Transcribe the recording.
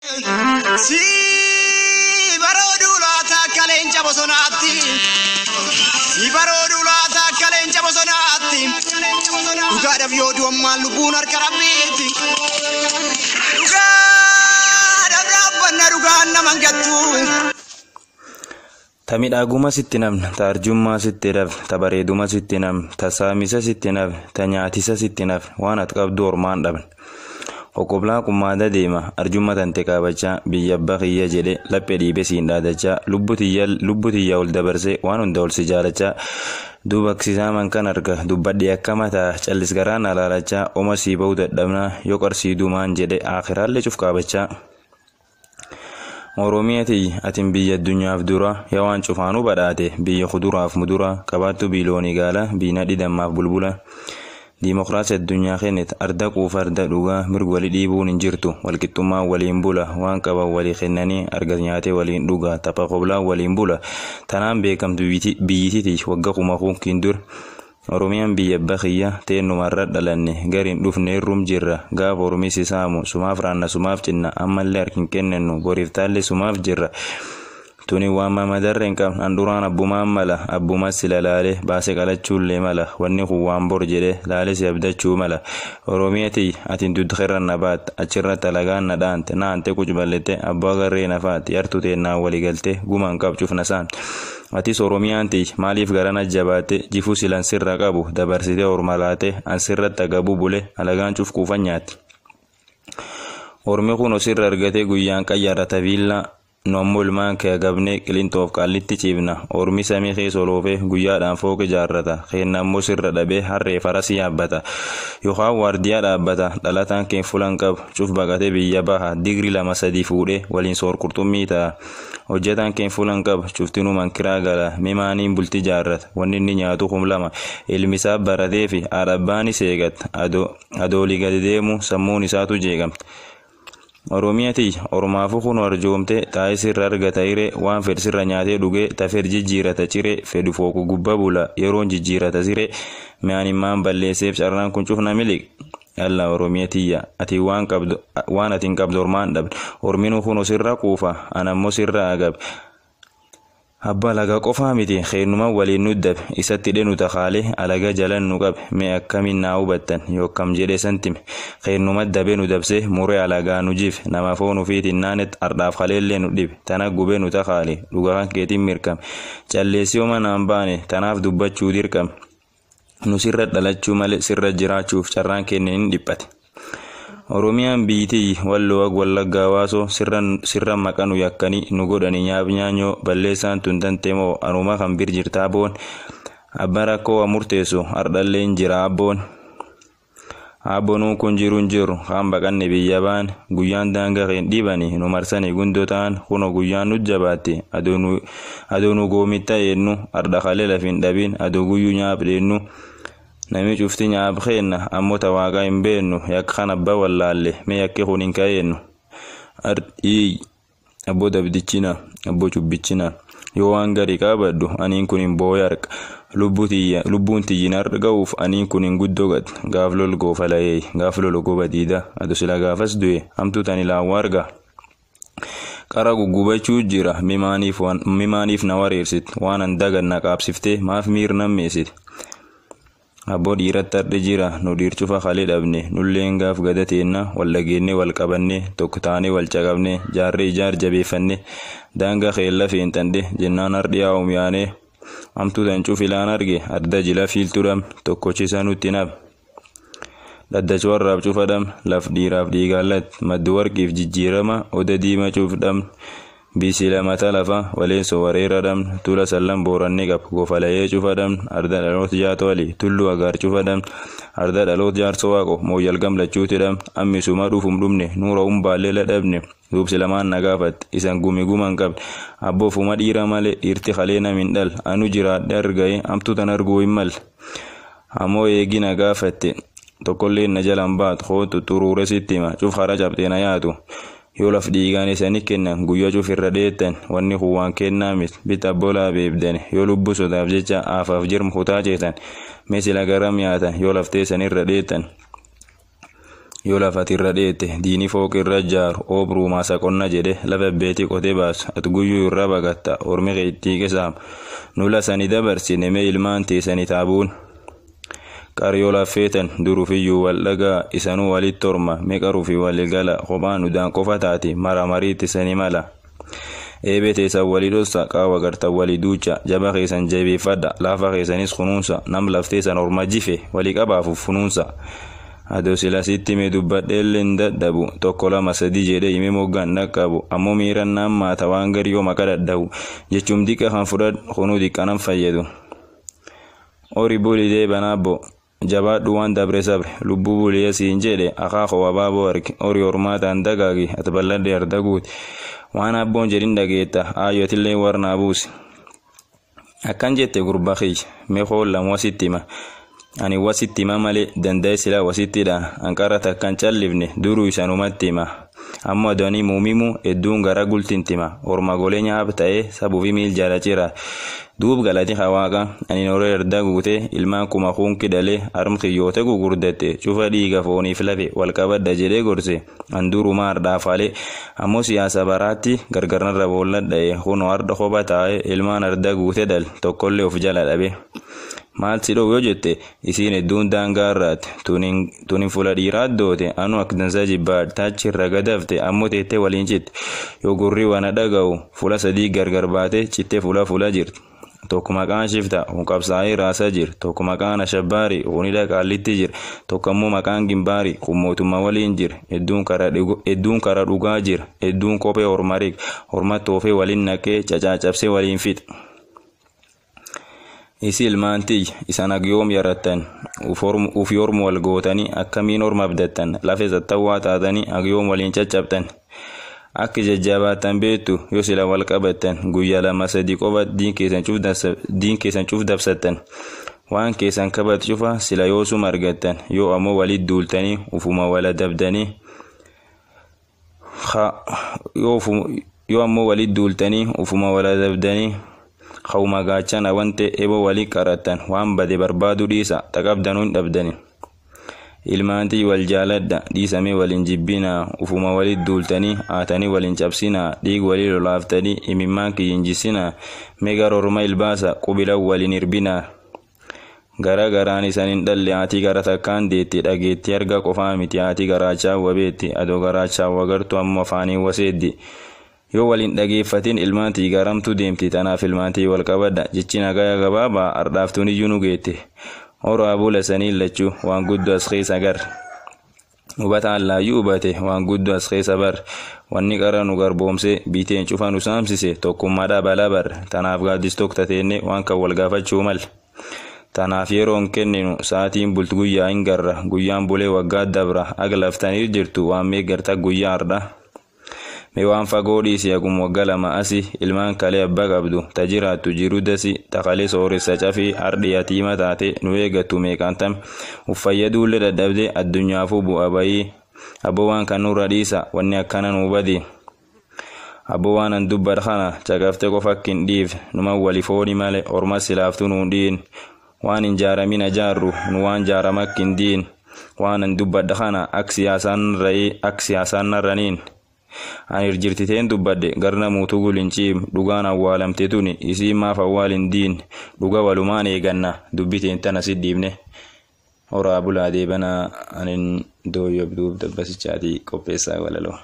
Si barooduu laata akka leenca bosonaatti. Si barooduu laata akka leenca bosonaatti. Dhugaadhaaf yoo du'ammaan lubbuun harka Rabbiiti. Dhugaadhaaf dhaabbanna dhugaan nama hin gattu. Ta midhaaguma sitti namna, ta arjummaa sitti dhabne, ta bareeduma sitti namne, ta saamisa sitti nafne, ta nyaatisa sitti nafne, waan ati qabdu ormaan dhabne. Okoblaa qummaada deema, arjumma tante qaabachaa, biyya abbaa kiyya jedhe laphee dhiibee siin dhaadachaa, lubbu tiyya ol dabarsee waan hunda ol si jaalachaa, duuba aksisaaman kan arga dubbadhee akka mataa callis garaa na laalachaa, oma sii ba'uu dadhabnaa yoo qarsii dumaan jedhe akiraallee cuf qaabachaa. Oromiyaa tiyya atin biyya addunyaaf dura yaa waan cufaanuu badhaate biyya kuduraaf muduraa qabaattu biiloonii gaala biina dhidhammaaf bulbula. Diimokiraasii addunyaa kennite arda quufa arda dhugaa mirga walii dhiibuun hin jirtu walqixxummaan waliin bula waan qaban walii kennanii arga nyaatee waliin dhuga tapha qoblaan waliin bula tanaan beekamtu biyyititi wagga kuma kunkiin dur. Oromiyaan biyya abbaa kiyya teennumarra dhalanne gariin dhufne irrum jirra gaafa Oromis saamu sumaaf raanna sumaaf cinna ammallee harkin kennennu boriif taallee sumaaf jirra. Tuni waan mamadarra hin qabne handuraan abbumaan mala abbumas sila laale baase qalachuullee mala wanni kun waan bor jedhe laale si abdachuu mala. Oromiyaa tiyya atin dudqirra na baatte achirratti alagaan na dhaante naante qucballette abbaa garree na faatti yartu teennaan walii galte gumaan qabcuuf na saamte. Atis Oromiyaan tiyya maaliif garana jabaatte jifuu silan sirra qabu dabarsitee orma laate an sirratti agabuu bule alagaan cuf kuufan nyaatti. Ormi kun osirra argatee guyyaan qayyarata viillaa nu ammoo ilmaan kee agabnee qilintoof qaallitti ciibna. Ormi samii keessa oloofee guyyaadhaan fooqi ijaarrata. Keenna ammoo sirra dhabee harree farasi yaabbata. Yookaan waardiyaa dhaabbata. Dhalataan keen fulan qabu. Cuf baqatee biyya baha. Digrii 2 3 fuudhee waliin soor qurxummii ta'a. Hojjetaan keen fulan qabu. Cuftinuu mankiraa gala. Mimaaniin bultii ijaarrata. Wanni inni nyaatu 2000. Ilmi isaa baratee fi haadha abbaanis eegatta. Adoolii gadi deemu sammuun isaatu jeeqamte. Oromiyaa tiyya ormaafuu kun arjoomte taa'ee sirra argata hiree waan fedhe sirra nyaatee dhugee tafeer jijjiirata ciree fedhu fooqu gubba bula yeroon jijjiirata siree mi'aan immaan balleesseef carraan kun cufna miliq. Yallaa Oromiyaa tiyya ati waan qabdu waan ati hin qabdu ormaan dhabde orminuu kun sirra quufa an ammoo sirra agabe. Abbaa alagaa qofaa miti keenyuma waliin nu dabe isatti dhenu takaalee alaga jalan nu qabe mee akkamiin naa hubattan yookaan jedhee santime keenyuma dabee nu dabsee muree alagaa nu jife nama foon ofiitiin naanet ardhaaf kaleellee nu dhibe tana gubee nu takaalee dhugaa kan keetiin mirkame calleessii homa naan baane tanaaf dubbachuu dirqame nu sirra dhalachuu malee sirra jiraachuuf carraan keenya hin dhiphate. Oromiyaan biyyi walloo wallaggaa waasoo sirra maqa nu yakkanii nu godhanii nyaab nyaanyoo balleessaan tun tanteemoo anuma kan bir jirtaa boon abbaan rakkoo waa murteessu hardhallee hin jira abboon. Abboonuu kun jiru hin jiru kaan baqanne biyya baan guyyaan daangaa hin dhiibani nu marsanii gundoo ta'an kunoo guyyaan nu jabaatte adoo nu goomitta eenyu arda kalee lafi hin dhabin adoo guyyuu nyaab dheennu. Namni cufti nyaab keenna ammoo ta waaqaa hin beennu yakka kan abbaa wallaalle mee yakki kun hin ka'eennu. Ardii abboo dabdichina abboo cubbichina yoo waan gadi qabadhu aniin kun hin boo'ee harka lubbuun tiyyin arga'uuf aniin kun hin guddoo gad gaaf lol goofa la'ee gaaf lol goba diida adu sila gaafas du'e hamtuu tani laawwa arga. Qara guggubachuu jira mimaaniif na wareersit waan an dagan na qaabsiftee maaf miir nammeessit. Abboo dhiiratti ardi jira nu dhiircufa kalee dhabne nulleen gaaf gada teenna wal dhageenne wal qabanne tokko taanee wal caqabne jaarree ijaar jabeeffanne daangaa keella feentandhe jennaan ardi yaa'um yaanee hamtuu tan cuf ilaan arge arda jila fiiltuu dham tokkochisa nutti nab. Dhaddacha warraaf cufa dham laf dhiiraaf dhiigaallat maddu warqiif jijjiirama oda diima cuuf dham. Bisi lamata lafa waleessoo wareera dhamn tula sallan booranni qab gofalayee cufa dhamn arda dhaloota jaatoo ali tullu agaar cufa dhamn arda dhaloota jaarsoo waaqo mooyyal gamlachuuti dhamn ammisuma dhuufum dhumne nuura umbaallee ladhabne duubsi lamaan na gaafatte isan gumi guman qabne abboofuma dhiira malee dhiirti kalee nam hin dhal anu jiraadhe argaye hamtuu tan arguu hin mal ammoo eegi na gaafatte tokkollee na jalan baatu kootu xuruure sitti hima cuf hara cabxee na yaatu. Yoo laf dhiigaan isanii kennan guyyaa cuf irra dheettan wanni kun waan kennaa miti bita bolaa beebdane yoo lubbuu sodaaf jecha aafaaf jirmu kutaa ceetan mee sila garam nyaatan yoo laf teessan irra dheettan. Yoo lafati irra dheette diini fooqi irra jaaru oobruu maasa qonna jedhe lafa beetii qotee baasu ati guyyuu irra baqatta ormi kee ittii qisaam nu lasani dabarsine mee ilmaan teessani taabuun. Qaryoo laffeetan durufiyyuu wal dhagaa isanuu walitti orma meeqaruufi waligala kophaan udaan qofa taati mara mariitti isani mala. Eebee teessan walii dhossa qaawa gartan walii duucha jaba keessan jabeeffadha laafa keessanis kunuunsa nam lafteessan orma jife walii qabaafuuf funuunsa. Adoo sila sitti hime dubbadheellee hin dadhabu tokko lama sadii jedhee hime moggaan dhaqqabu ammoo miiraan naan maata waan gari yoo maqa dadhabu jechuun diqa kan fudhadhu kunuu diqqanan fayyadu. Ori bulii deebanaabbo jabaadhu waan dabre sabre lubbuu buliya siin jedhe akaakoo abaaboo arge ori hormaataan dagaagi ati bal'adhe arda guute waan abboon jedhin dhageetta aayyotillee warnaa buusi. Akkan jette gurbaa kiyya mee hoollam wasitti hima. Ani wasitti hima malee danda'e silaa wasittidha. Anqara takkan callifne duruu isanumatti hima. Ammoo adoonii muumimu hedduun gara gultintima. Orma golee nyaab ta'ee sabuufi miil jala cira. Duub galati hawaaqa ani noree erda guute ilmaan kuma kunki dhalee harm kiyyoote gugurdatte cufa dhiiga fooniif lafe wal qabadda jedhee gorse an durumaa ardaafalee ammoo siyaasa baraatti gargarnarra boolladha'e kunoo arda kopha taa'e ilmaan arda guute dhal tokkollee of jala dhabe. Maal si dhowwu yoo jette isiin hedduun daangaa irraati tunin fuula dhiiraa doote anu akka dansaa jibbaadha taachi irra gadafte ammoo teettee waliin citte yoo gurri wana dhaga'u fuula sadii gargar baate cittee fuula fuula jirti. Tokko maqaan shifta kun qabsaa'ee raasaa jira tokko maqaan ashabbaari kun hidha qaallitti jira tokko ammoo maqaan gimbaari kun mootummaa waliin jira hedduun kara dhugaa jira hedduun kophee hormarii horma toofee waliin naqee cacaacabsee waliin fixa. Isi ilmaan tiyya isan agyoom yarattan uf yormu wal gootanii akkamiin orma abdattan lafe sattawwaa taatanii agyoom waliin caccabtan. Akka jajjabaattan beektu yoo sila wal qabattan guyyaa lama sadii qofa diin keessan cuf dabsattan. Waan keessan kabatu cufa sila yoosuma argattan yoo ammoo walit duultanii ufuma wala dabdanii yoo ammoo walit duultanii ufuma wala dabdanii hawma gaachana wante eboo walii qarattan waan bade barbaadu dhiisa taqabdanuu hin dhabdani. Ilmaantii wal jaaladha dhiisamee waliin jibbinaa ufuma walit duultanii haatanii waliin cabsinaa dhiig walii lolaaftanii imimmaan kiyyin jissinaa mee gara orma ilbaasa qubilan waliin hirbinaa. Gara garaan isan hin dhalle haatii gara takkaan deetti dhageettii arga qofaa miti haatii garaachaa beetti adoo garaachaa gartuu ammoo afaaniin waseeddi. Yoo waliin dhageeffatin ilmaantii garamtu deemti tanaaf ilmaantii wal qabadha jechi nagaya gabaabaa ardhaaftuun iyyuu nu geette. Horaa bula sanii lachuu waan guddoo as keessa gar. Hubataan laayyuu hubate waan guddoo as keessa bar. Wanni qara nu garboomsee biiteen cufa nu saamsise tokkummaadhaa balaa bar. Tanaaf gaaddis tokko teenne waan kan wal gaafachuu mal. Tanaaf yeroon kenninu sa'aatiin bultu guyyaa hin garra guyyaan bulee waggaa dabra aga laftanii jirtu waan meeggarta guyyaa har'a. Mee waan fagoo dhiisi hagum waggaa lama asi ilmaan kalee abbaa qabdu ta jiraattu jiru dasi ta kalee sooressa cafii ardhi yatiima taate nu eeggattu meeqaan tam uf fayyaduullee dadhabde addunyaafuu bu'a bayii abbo waan kan nurra dhiisa wanni akkana nuu badi. Abbo waan an dubbadha kana caqaftee qofa akka hin dhiifne numan wali fooni malee orma silaaftuu nuun dhiin waan hin jaaramin ajaarru nu waan jaarama akka hin diin waan an dubbadha kana akka siyaasaan narraniin. Ani jirtiteen dubbadhe garna muutuu gulinciim dhugaan awwaalamte tuni isiin maaf awwaal hin diin dhuga walumaan eeganna dubbiteen tana si dhiibne. Horaa bulaa deebanaa anin dooyyobduuf dabbasichaatii qopheessaa walaloo.